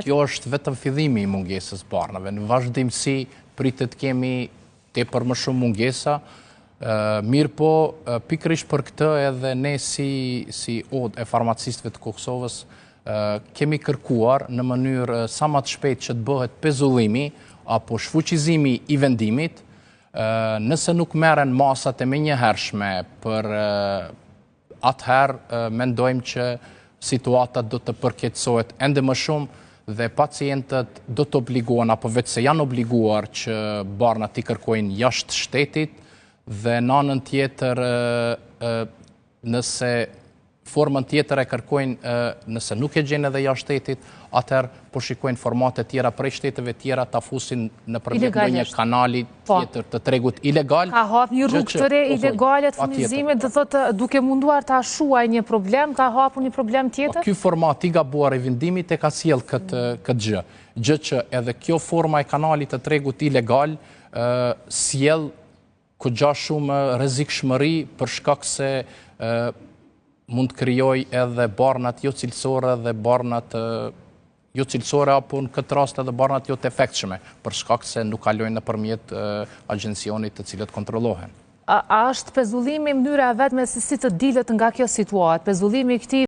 Kjo është vetëm fillimi i mungesës barnave. Në vazhdimësi pritet kemi tepër më shumë mungesa, mirëpo pikërisht për këtë edhe ne si, si odë e farmacistëve të Kosovës kemi kërkuar në mënyrë sa ma të shpejtë që të bëhet pezullimi apo shfuqizimi i vendimit, nëse nuk merren masat e menjëhershme për atëherë mendojmë që situata do të përkeqësohet ende më shumë dhe pacientët do të obligohen apo veçse janë obliguar që barnat t'i kërkojnë jashtë shtetit dhe në anën tjetër nëse formën tjetër e kërkojnë nëse nuk e gjenë edhe jashtë shtetit, atëherë po shikojnë formate tjera prej shteteve tjera ta fusin nëpërmjet ndonjë kanali po. tjetër të tregut ilegal. Ka hap një rrugë të re po, po, ilegale të furnizimit, do thotë duke munduar ta shuaj një problem, ka hapur një problem po, tjetër? Ky format i gabuar i vendimit e ka sjell këtë këtë gjë. Gjë që edhe kjo forma e kanalit të tregut ilegal sjell goxha shumë rrezikshmëri për shkak se mund të krijojë edhe barnat jo cilësore dhe barnat jo cilësore apo në këtë rast edhe barnat jo të efektshme, për shkak se nuk kalojnë nëpërmjet agjencionit të cilët kontrollohen. A është pezullimi mënyra e vetme se si të dilet nga kjo situatë? Pezullimi i këtij.